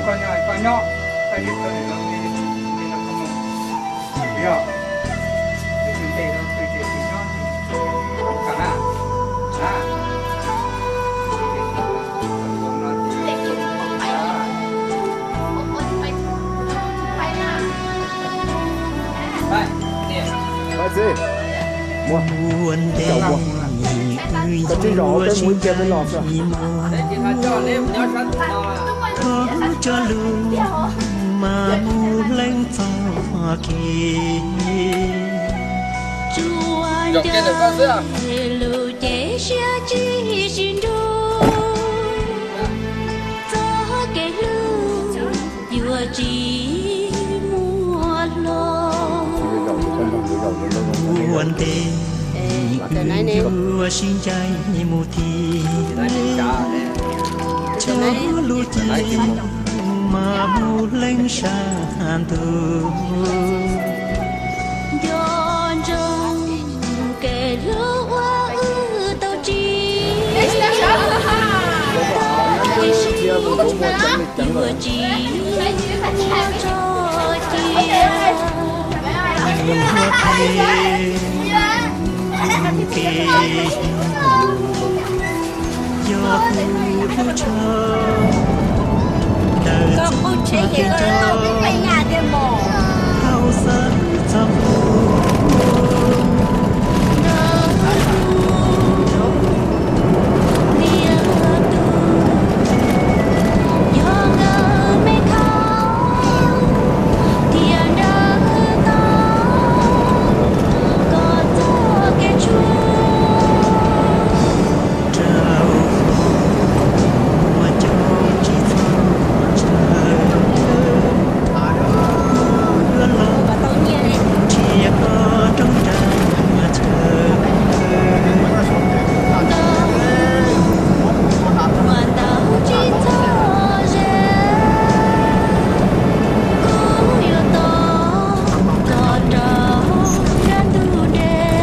Koj nyob, koj nyob, koj nyob, koj nyob, koj nyob, koj nyob. Ua ntej koj tsis zov peb mus ib pliag peb los xwb. Koj cov lus mas mus leej txog kev. Tsuas nco lus ces siab tsis sib nrug, txoj kev hlub yuav tsis muaj hlo. Ua ntej wb yuav sib ncaim mus thiab, cov lus ces mas mus leej sab ntug. Nco ntsoov kev hlub uas wb tau tsim, tau tsim yuav tsis muaj txoj cia. Ua phem kev hlub yog kuv hlub tshaj, daws txoj kev nco, thaum xav txog kuv. Ntiag tug, yog nkawd me khau thiab nrawm tau koj txoj kev tshuav. Rau qhov muaj coob tsis txhob ntshaw, kuv yuav los nrhiav koj rau nram chaw. Ntau, ua ntau tsis txhob ze, kuv yuav tos koj rau nruab ntug dej.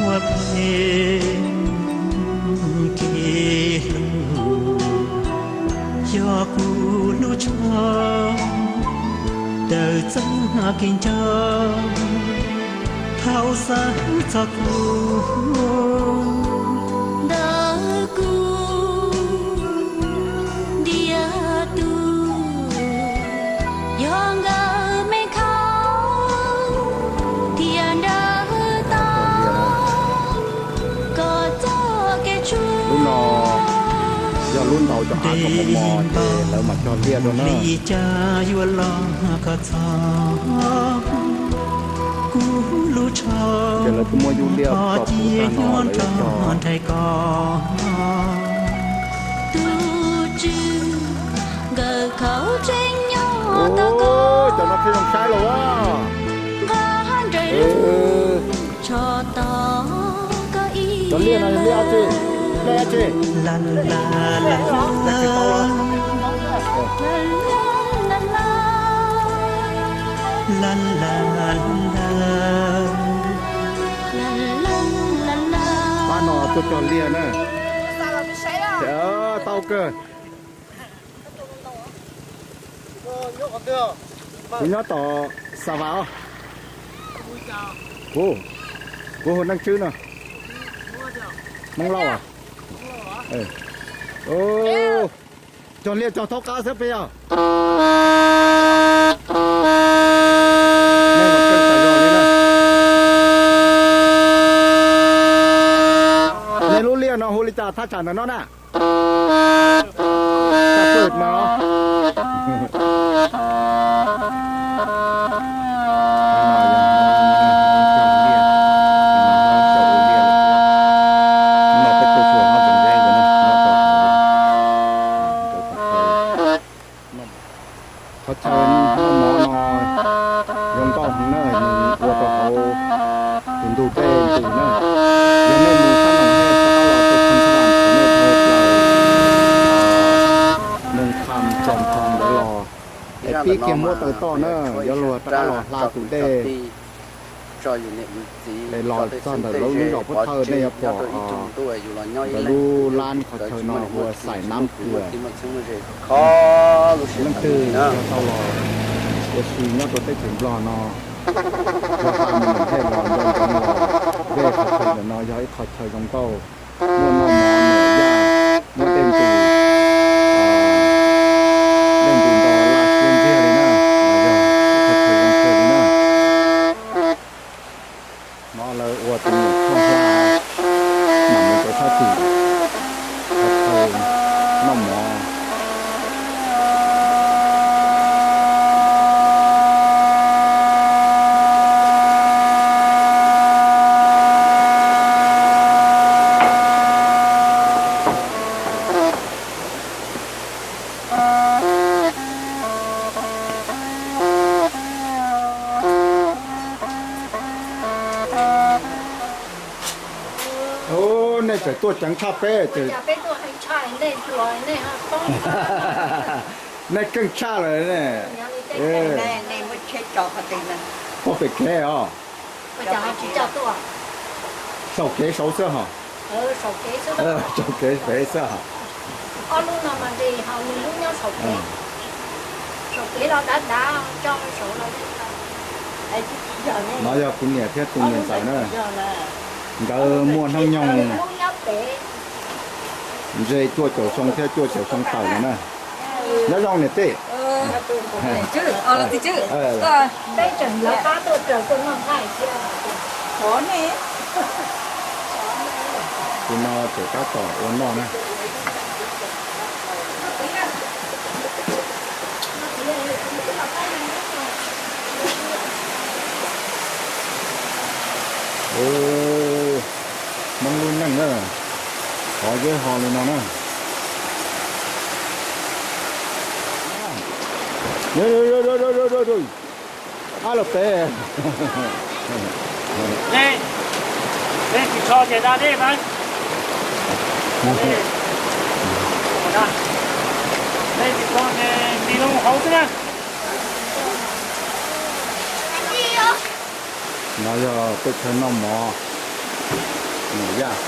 Ua phem kev hlub yog kuv hlub tshaj, daws txoj kev nco, thaum xav txog kuv. Ntawm kuv ntiag tug, yog nkawd me khau thiab nrawm tau koj txoj kev tshuav. Lub no yog lub ntaus cov av kom mos mos ces lawv mam cog liaj rau na. Li cas yuav los koj txog, kuv hlub tshaj, ces lawv kuj muab yub liaj tso pub tag no lawv yuav cog nrhai koj. Tus tswv nkawd khaub tseem nyob tau koj, cov no thiaj zoo saib los as. Nqa nraim lub tsho tos koj ib yam. Cov liaj no yog liaj dab tsi? Liaj dab tsi? La la la la. La la la la. Pab no tuaj cog liaj na. Tau kawg. Kuv nyob tom Xa Vas os. Kuv, kuv hu Neej Tswb no. Hmoob Lauj as. Cog liaj cog thaub qab xwb peb yog. Nej lub liaj no hu li cas thaj tsam ntawm no na? Ib kiag muab taws toj na, yuav luag rov qab los hla tus dej es los txog ntawm lub zos Pub Thawj, nej yuav pom ntawm lub lab qhov chaw no hu ua Xais Nab Kuas. Leej twg yog tau los ua si nyob rau teb chaws Nplog no, yog hla mus ntej los nco ntsoov los, dej qhov chaw ntawm no yog ib qho chaw zoo nkauj, muaj noj mov noj yaj, muaj dej ntus, dej ntus nto laj siab ntiag li na, yog qhov chaw zoo kawg li na. No lawv ua tus nyuam txhoj hlab mam mus rau sab tim qhov chaw noj mov. Nej tseem tuaj ceev tshaj peb ces. Nej keej tshaj lawm ne. Pob pem kev os. Saum kev saud xwb hos. Saum kev pem xwb hos. No yog kuv niam thiab tus niam ntxawm na. Nkawd muaj hnub nyoog ze cuaj caum xyoo thiab cuaj caum xyoo tawm lawm na. Nyob zoo niam tij. Tus no tseem tab tom ua noj na. Hmoob lub neej na, qhov zeb ho li no na. Ab los pem. Tsis tso ces da dej mas. Tsis tso ces nti loo hauv xwb na. No yog peb chaw noj mov, noj yaj.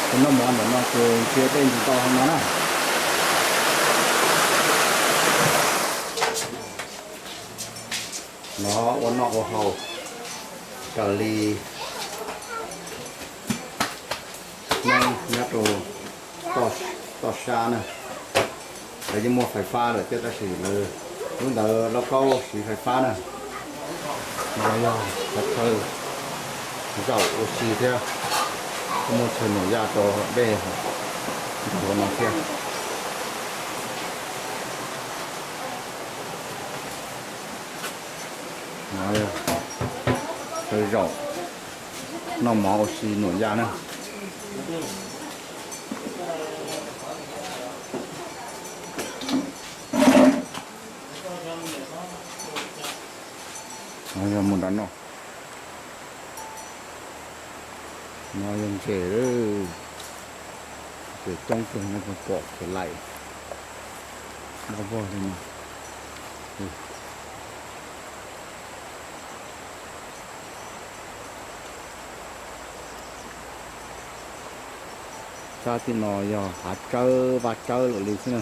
Chaw noj mov ntawm no ces ntsia dej ntsis tau hauv no na. No ua noj ua haus raws li Hmoob nyob rau toj sab na. Lawv yeej muaj fais fab lawm thiab tab sis lawv lub ntawd Lauj Kaub siv fais fab na. No yog qhov chaw zaum ua si thiab, muaj chaw nuam yaj rau dej ntawm no thiab. No yog chaw zaum noj mov ua si nuam yaj na. No yog mus nram no. No yog ntses, ntses coob kawg no, pom khiav laim vog vog li no. Sab tim no yog hav tsawb vaj tsawb lawm li xwb na.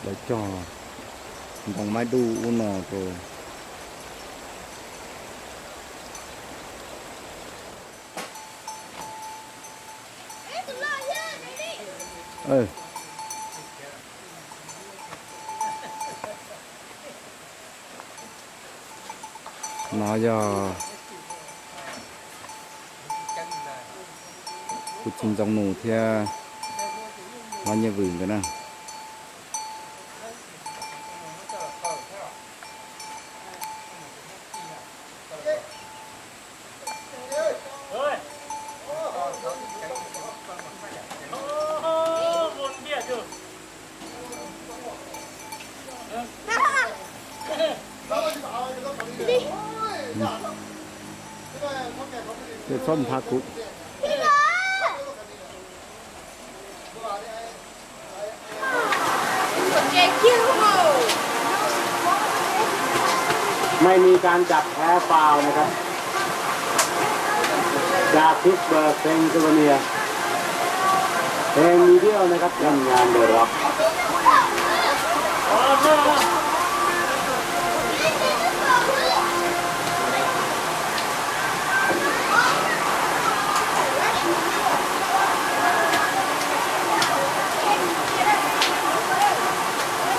Lawv cog ntoo maib duj ub no rau. No yog kuv txiv ntxoov nus thiab hlob Nyiaj Vwm nkawd na. Ces txhob nthav kuv. มีการจัดแพ้ฟาวล์นะครับ จากพิตสเบิร์กเพนซิลเวเนีย เพลงมีเดียวนะครับ เล่นงานเดอะร็อก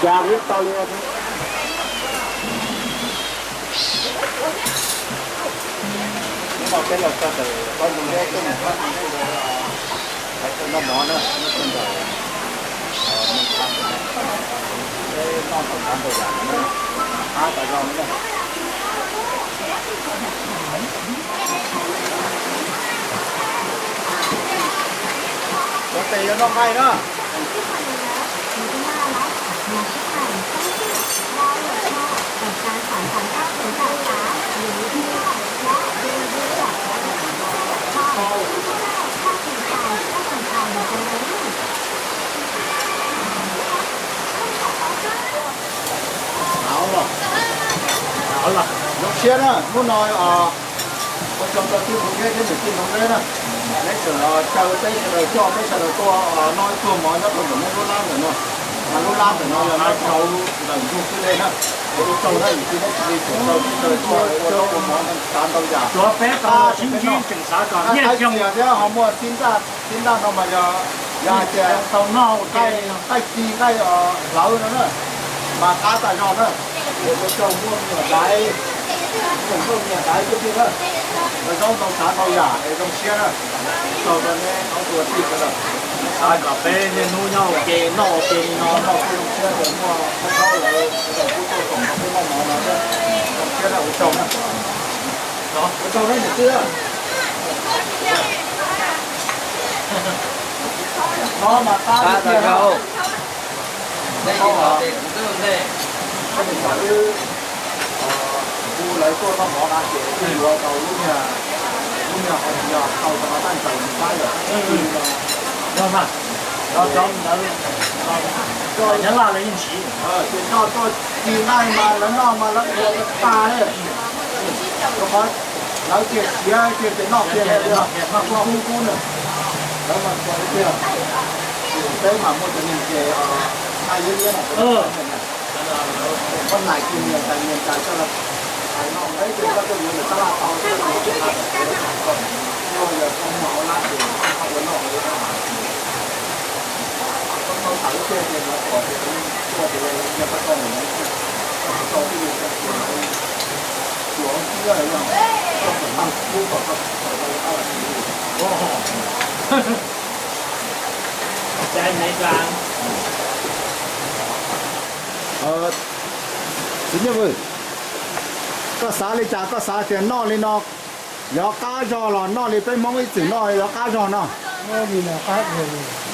จากวิกตอเรีย Hnub no peb los txog ntawm Pab Ntxoov Deb, peb mus pab Ntxoov Deb lawv lawv noj mov na, nyob rau ntawm Mej Thab no, peb noj tau tsav ntau yam no na, qab tas zog li na. Ua tes yuav noj nqaij na. Zoo siab na, hnub no ua tsaug rau tij Ntxoov Deb thiab niam tij Ntxoov Deb na. Neb tseem caw peb sawv daws coj peb sawv daws tuaj noj ib pluag mov nyob rau ntawm neb lub lab ntawm no. Mas lub lab ntawm no yog noj rau ntawm ntug xwb li na. Es ua tsaug na, niam tij neb cia li tseem caw peb sawv daws tuaj ua zaub ua mov tsav ntau yam. Tab sis peb noj, nqaij txias thiab ho muaj tib ntaj, tib ntaj no mas yog, yog hais tias tau noj nqaij ci nqaij hlawv no na, mas qab tas zog na. Es ua tsaug, muaj me nyuam daiv, tsoom nkauj me nyuam daiv tiag tiag na. Lawv zaub ntau tsav ntau yam es zoo siab na. Ua tsaug rau neb ob tug tij sawv daws. Xav kom peb niaj hnub nyob ua ke noj ua ke li no, noj kuj zoo siab, muaj peb thaub lawv pub tuaj koom rau peb noj mov no thiab, zoo siab na, ua tsaug na. Ua tsaug na niam tij. No mas qab tiag tiag na. Kuv lawv tuaj noj mov na ces wb yuav tau lub niag, lub niag qhov tsis yog tau tau no tab ntawd mus pab lawm. Ces noj tuaj ci nqaij mas lawv noj mas lawv ua tag li. Rau qhov lawv tiag siav tiag ces noj tiag li, noj kub kub na. Lawv mas tiag, peb mas muaj cov niag ces nqaij liab liab na, poj niam kiag nias tais nias tais coj los hais no, peb ces koj tuaj yuav ntawm tab laj tau, yog koj muaj hauv lab ces koj ua noj hauv lab. Koj tau tham lub tiag ces lawv pom ces lawv tuaj ces yog koj tau mus, koj tsis tau twb yog koj tus, tus hauv txiab los yog koj tau kub kom koj tau tab laj. Txiv Nyiaj Vwm, koj xav li cas? Koj xav tias noj li no yog qab zog los noj li peb Hmoob ib txwm noj yog qab zog no?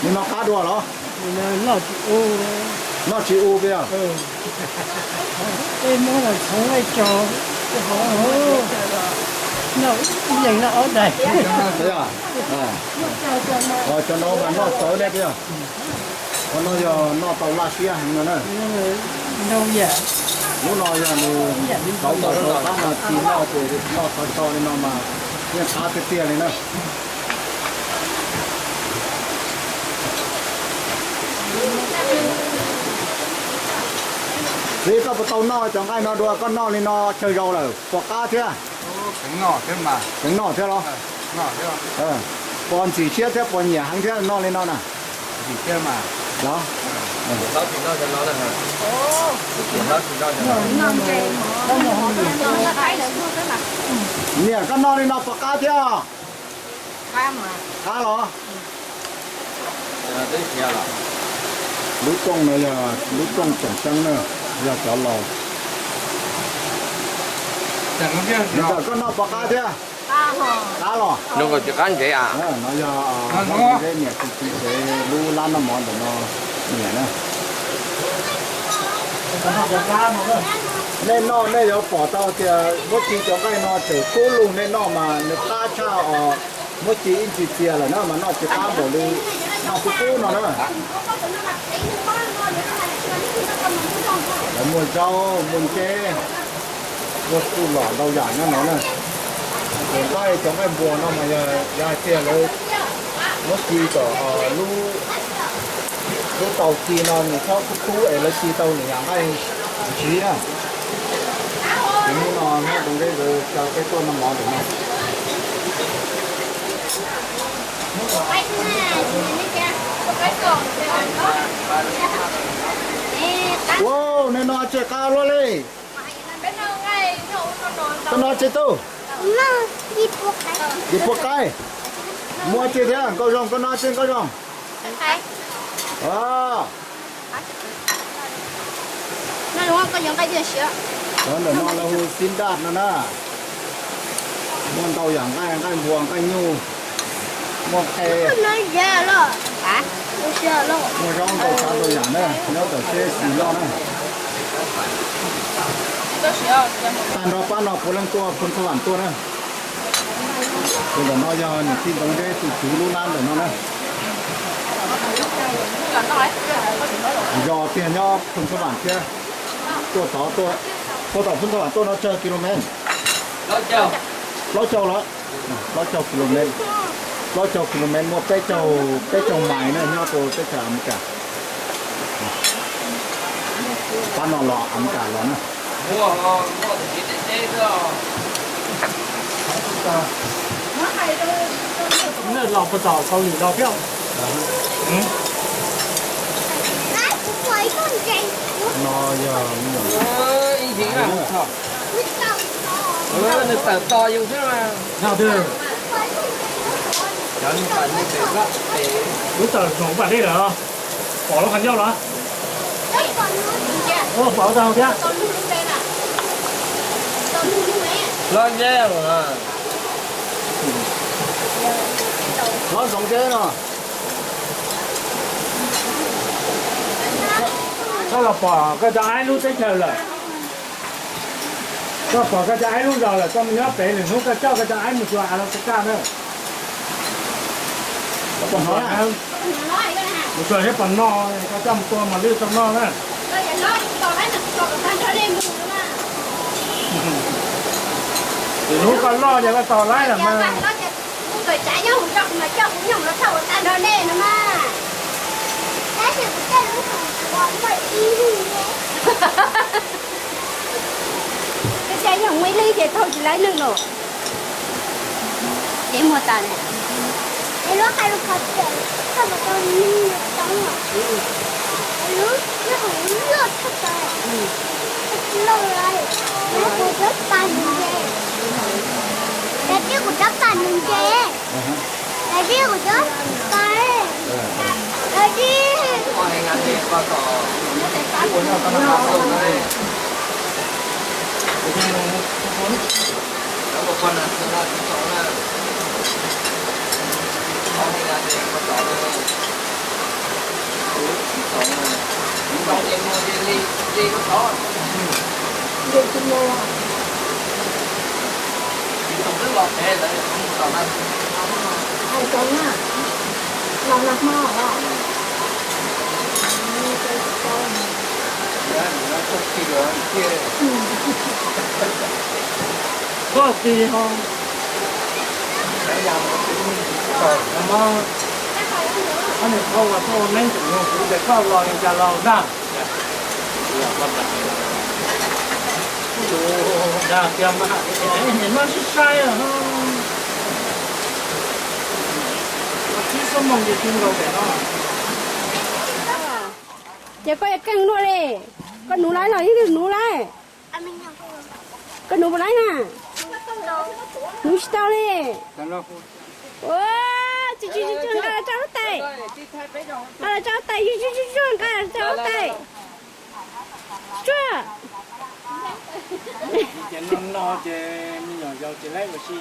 Li no qab dua los? Noj tsis u peb os. Cov no mas noj txawv ne peb os. Qhov no yog noj tau laj siab heev no na. Lub no yog nws kauv tau rau qab no ci noj ces noj txhua txhua li no mas yeej qab tiag tiag li na. Txiv, koj puas tau noj cov nqaij no dua? Koj noj li no chaw zaus lawm puas qab thiab? Tseem noj thiab los? Puas ntxim siab thiab puas nyiam heev thiab noj li no na? Los, niam, koj noj li no puas qab thiab? Qab los? Lub rooj no yog lub rooj tseem ceeb na, yog cov laus. Niam ntxawm, koj noj puas qab thiab? Qab los? Qab ntsev a? No yog niam txiv tsev lub lab noj mov ntawm no niam na. Nej noj nej yuav pom tau tias Muab Ci cov nqaij no tseem kub lug, nej noj mas nws qab tshaj os. Muab Ci ib ntsis txias lawm na mas noj tsis qab npaum li noj kub kub no na. Lawv muag zaub muag nceb, Muaj txuj lom ntau yam nyob no na. Cov nqaij, cov nqaij npuas no mas yog hais tias lawv muab ci tom lub, lub tau ci no nws txhob kub kub es lawv ci tau nws yam nqaij ntshiv na. Ces hnub no nyob rau nqeb nkawd coj peb tuaj noj mov ntawm no. Ua, nej noj tsis qab luaj li. Koj noj tsis tub? Yim pua qaib. Muaj tsis thiab, nkauj zoo, koj noj tsis nkauj zoo? Cov ntawm no lawv hu xib ntaj no na. Muaj ntau yam nqaij, nqaij npua, nqaij nyuj, muaj qe, muaj zaub ntau tsav ntau yam na, nyob tom tsheb xis loj na. Tag nrho pab no puav leej tuaj Phoos Xab Vam tuaj na. Tus ntawm no yog niam tij Ntxoov Zeb tus tswv lub nab ntawm no na. Zos tiag nyob Phoos Xab Vam thiab. Tuaj tod tuaj, tuaj tom Phoos Xab Vam tuaj no tsawg kilomev? Plaub caug lawm. Plaub caug kilomev. Plaub caug kilomev muaj peb caug, peb caug mais na nyob rau teb chaws Amelikas. Pab no los Amelikas los na. Los puas tom Kaus Lim los thiab? No yog, nws tawm tos yus xwb mas. Lub tawm zoov pam dej lawm, pom lub qhov ncauj los? Ua pom tau thiab. Hlob Zeb, hlob Zoov Zeb no. Koj los pom koj cov aib lub teb chaws lawm. Koj pom koj cov aib lub zos lawm, koj mus nyob pem, lwm hnub koj coj koj cov aib mus xyuas Alaska na. Mus xyuas seb puas noj, koj coj mus tua mos lwj tau noj na. Lwm hnub koj loj ces koj tos laib lawm mas. Koj xav yog muaj ib leeg ces thauj tsis laib neeg los. Ces muag tas ne. Es lub hais lus qhov tseem koj puas tau nws tau los? Lub nyob hauv lub loj tshaj tawm. Loj lawm, lawv kuv rab pas nws nce. Lawv tib kuv rab pas nws nce. Lawv tib kuv rab pas. Lawv tib. Koj tis ho. Koj niam qhau uas tuaj ua neeb tseem nug kuv tias koj los li cas los ntag. Dag tias mas niam no sib sai, tsib xuab moos ces tsis nkaus pem no. Ces koj yuav keej luaj li, koj nuv laib los yeej nuv laib. Koj nuv puas laib na? Nuv tsis tau li. Ua, tsuag tsuag nqa los tso huab tais. Nqa los tso huab tais, tsuag tsuag nqa los tso huab tais. Tsuag. Ces no no ces me nyuam yaus ces laib ua si.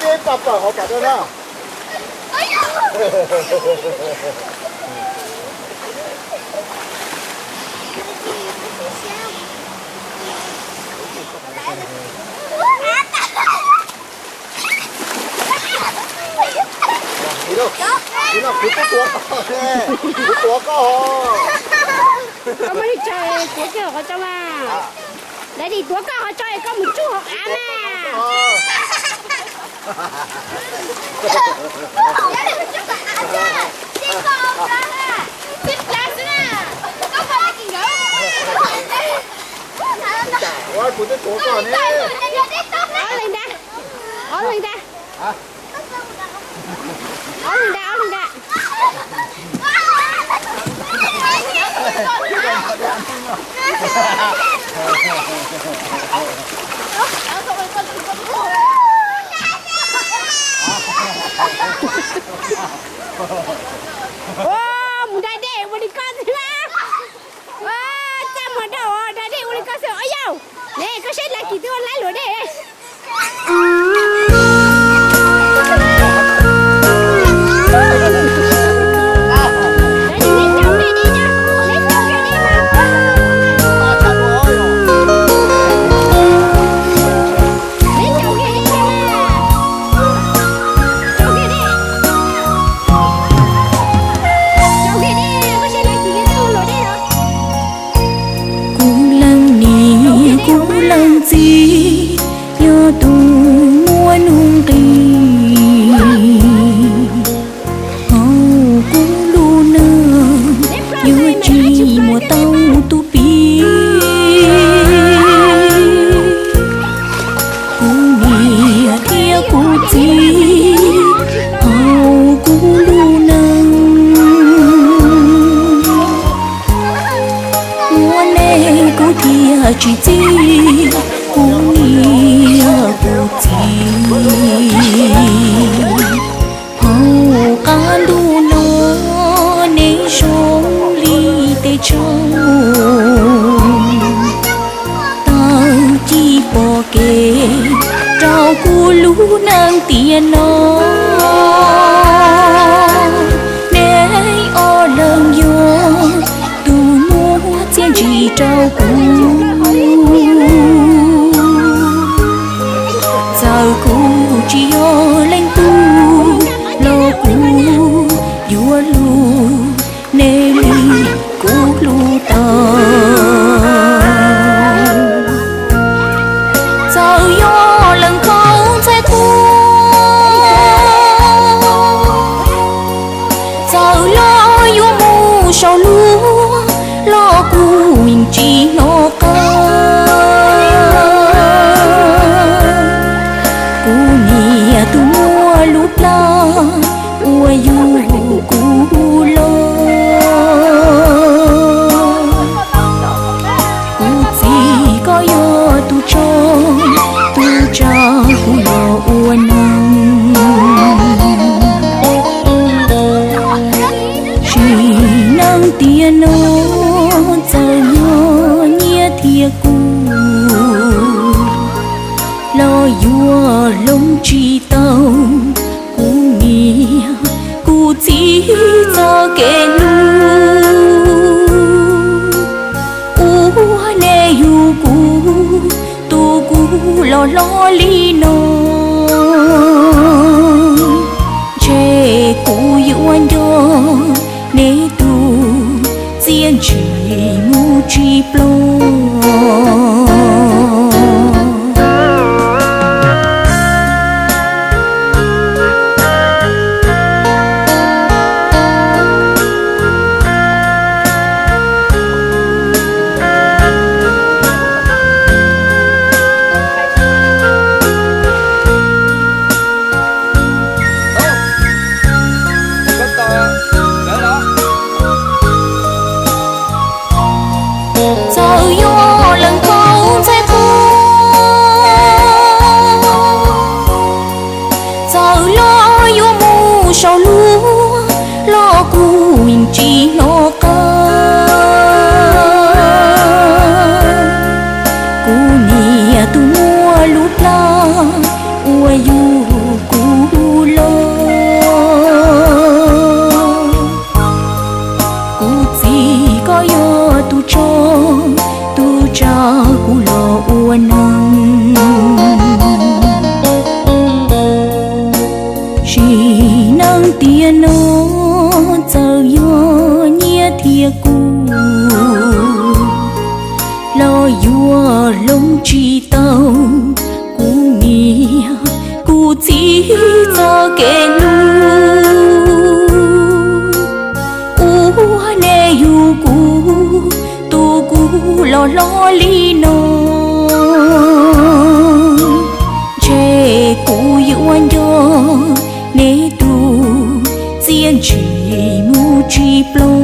Peb pab pawg hauv pam dua na. Kuv twb tuav koj, kuv tuav koj. Koj muaj neeg tsa tuav kiag qhov tso mas. Daddy tuav koj qhov tso es koj mus tsuj hauv av mas. Ob leeg ntag, ob leeg ntag. Ob leeg ntag, ob leeg ntag. Ua, mus da dej ua li koj xwb mas. Ua, txaj muag dab, da dej ua li koj xwb os yau. Ne koj saib Laj Kim twb ua laib luam dej. Kuv leej niam kuv leej txiv, yog tus muaj nuj nqis hauv kuv lub neej, yuav tsis muaj tau tus piv. Kuv niam thiab kuv txiv hauv kuv lub neej, muaj nej kuv thiaj tsis txim, kuv niam kuv txiv. Hauv qab ntuj no nej zoo li tej tsoos, tawg ci pom kev rau kuv lub neej tiam no. Nej ob leeg yog tus muab txiaj ntsig rau kuv, txawm kuv tsis yog leej twg los kuv yuav hlub nej li kuv hlub tau. Txawm yog leej khaub ntxhais qhua, txawm los yuav mus saum luag los kuv yeej tsis hnov qab. Kuv niam tus muaj lub plab uas yug kuv los, kuv txiv koj yog tus tso, tus tsa kuv los ua neeg. Sim neej tiam no txawm yog nyiaj thiab kub los yuav hloov tsis tau kuv niam kuv txiv txoj kev hlub. Ua nej yug kuv, tu kuv los hlob li no, ntshe kuv yuav nco nej tus txiaj ntsig mus tsis ploj. Txawm yog leej khaub ntxhais qhua, txawm los yuav mus saum luag los kuv yeej tsis hnov qab. Kuv niam tus muaj lub plab uas yug kuv los, kuv txiv koj yog tus tso, tus tsa kuv los ua neeg. Nim no txawm yog nyiaj thiab kuj los yuav hloov tsis tau kuv niam kuv txiv txoj kev hlub. Ua ne yug kuv tus kuv los hlob li no, ntshe kuv yuav nco neb tus txiaj ntsim mus tsis plo.